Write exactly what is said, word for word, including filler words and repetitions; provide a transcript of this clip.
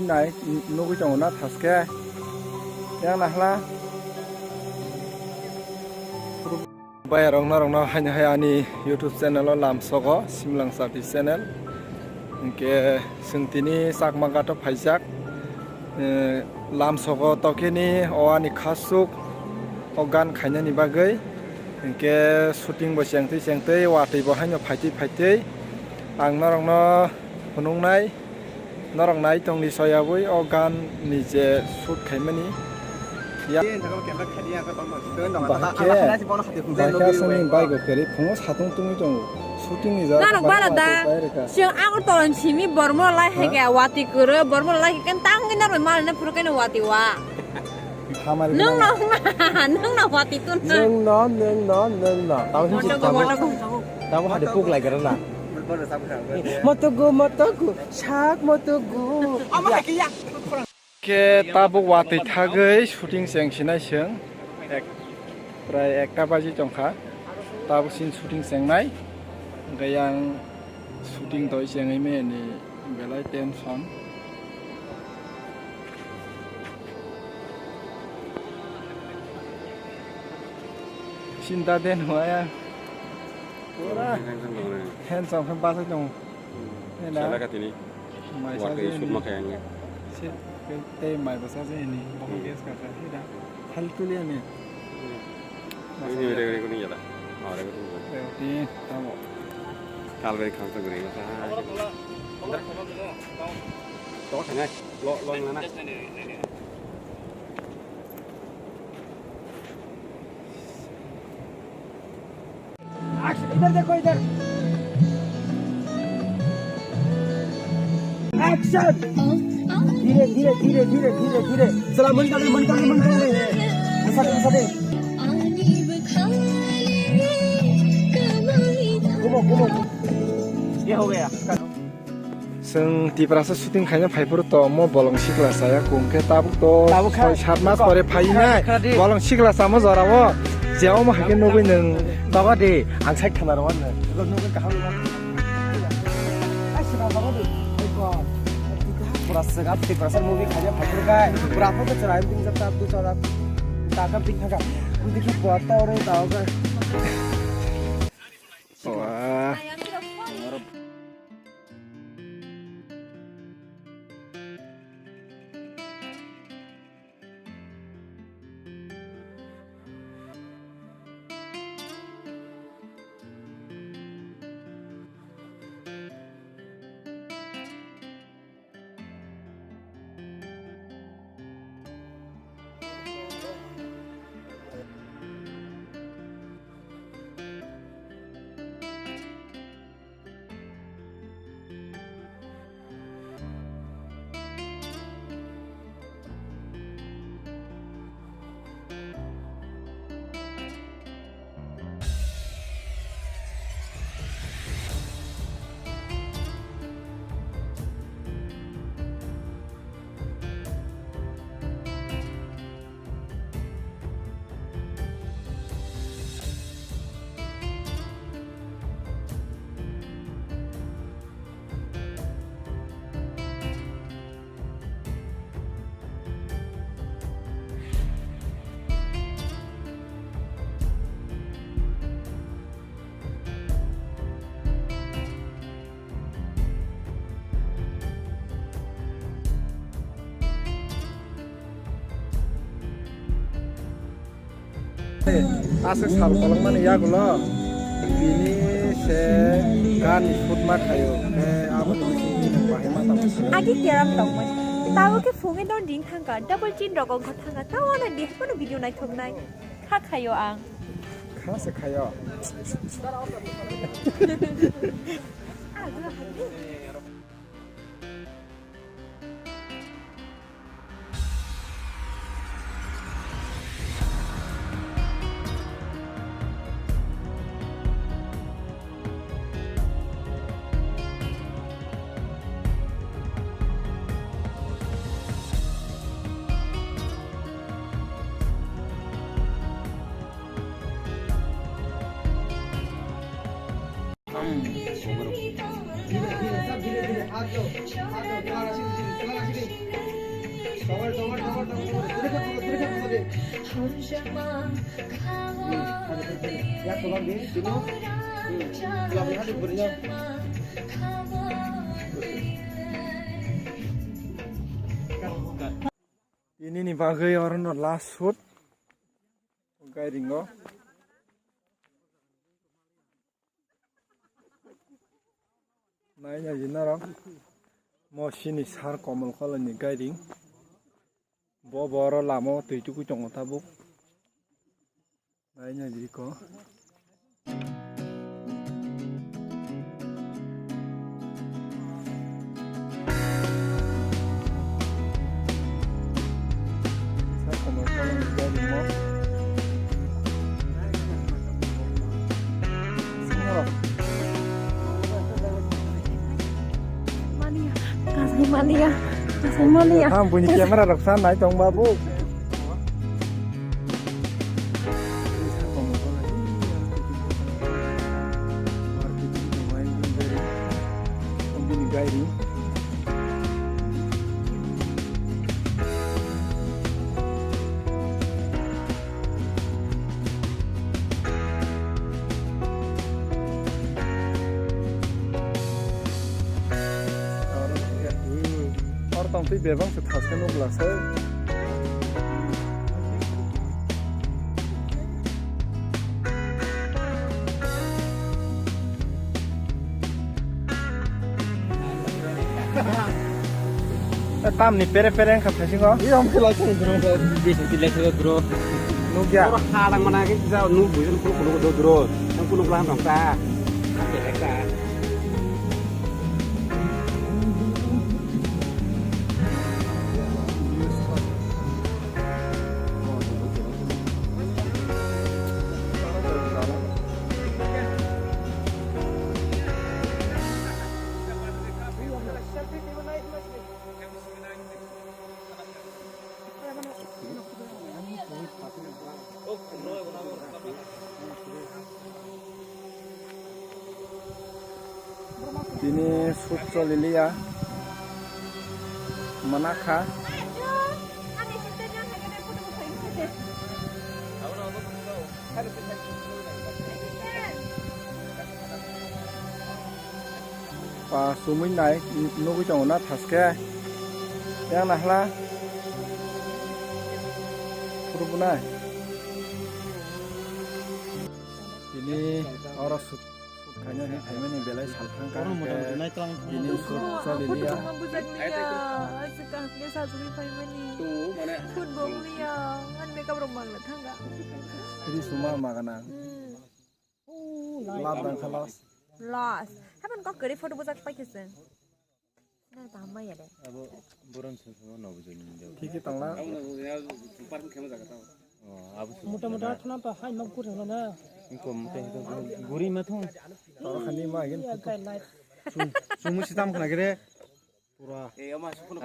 Nai, nugui tongo na thaske. Yang nahla. Bayarok norokno haino hai ani YouTube channel o lamsogo, Simlang Chati channel. Hinkhe chwng tini Chakma Ghat o phaijak. Eh, lamsogo tokeni o ani khasuk o gan khainani bagwi. Hinkhe shooting bo chengtwi chengtwi, watwi bo haino phaitwi phaitwi ang norokno phunuknai. Norok nai tongdi soyabwi o gan ni je shoot khaimani. Ya. Bahai khe, bahai khe aswkni bike o kwrwi phungo satung tungwi tongo. Shooting ni jora. Norok bara da. Chwng Agartala ni simi bormo lai hai khe wati kwrwi, bormo lai khe tang khe norok malna phuru khe wati wa. Hamari. Nwng no, nwng no wati tun. Nwng no, nwng no, nwng no. Tamo hisi tamo. Tamo hade puk lai gara na. Motogo, motogo, sak motogo. Khe tabuk watwi thagwi shooting cheng sinai chwng. Ek, prai ekta baji tongkha. Tabuk sin shooting chengnai. Hwnkhe yang shooting toi chengwi mani. Belai tension. Chinta den huwa ya. Pura handsome khe bachai tongo. Ena. Sala ka tini. Mai sa je ni. Tei mai bwsa je ni. Bohong gas ka kha. Ena. Hal tuliya ni. Ini recording ya da. Oh, recording. Recording. Tamo. Kalbari khamsa guri. Tamo thangai. Lo, lo nana. Action, idhar dekho, idhar. Action. Dhire, dhire, dhire, dhire, dhire, dhire. Chala, man kar le, man kar le, man kar le. Aisa de, aisa de. Kumo, kumo. Ye ho gaya. Chwng Tiprasa shooting khaina phaiphuru to mo bolong sikla chaya kung khe tabuk to soi sat mas pore phainai bolong sikla chamo jorao je omo hai khe nugui nwng. Nogo de ang side thana rw nw. Nugui kaham nw. Ai sida nogo de. Pura sega Tiprasa movie khaina phaiphuru khai pura phuru chwrai ting jab tab du chora. Taka pik thaka. Dikhi pura toro taoga. Wah. Aswk sal kolokmani yagulo bini se gani shoot ma khaio, khe aboni bisingtwi nwng bahai ma tamo. Agi keram tongmani. Tabo khe phungwi non ding thangkha, double chin rok ongkha thangkha, tao ano di haphano video naithoknai. Kha khaio ang. Kha se khaio. Tini ni bagwi orono last shoot. Gairingo. Nai nai di norok. Mo sini sar Komol Koloi ni gairing. Bo boro lama o twi tugui tongo tabuk. Nai nai di ko. Kasai maliya, kasai maliya. Ang buini camera rok sa nai tong babu. Oro tongtwi bebak se thaske nukla se. Tamni pere pere wngkha thaisingo. Yom khe lai thung drone. Bisi ti lai thung drone. Nukya. Oro ha dang mana ke kisa nuk bujon kulu kulu do drone. Ang kulu kulu ham ta. Tini shoot choliliya. Manakha. Pa sumui nai nugui tongo na thaske. Yang nahla. Photo bunai. Tini oro shoot, shoot khaina ni phaimani belai sal thangkha. Oro motamoti naitlang. Tini shoot choliliya. Photo buma bujak liya. Aswk kaham khe sajagwi phaimani. Shoot bo wngya. Ang makeup rok mangla thangkha. Tini suma magana. Hmm. Lab dang khalas. Loss. Hapan kok kwrwi photo bujak paikhe chwng. Nang tamo ya de. Abo boron sung sung no bujui ni de. Thik khe tongla. Oh, abo sung. Mota mota thana pa hai ma kur na. Inko mota hito guri ma thung. Toro khani ma gen. Ya kai light. Sumu sitam khana gere. Pura. Eh, ama sukun.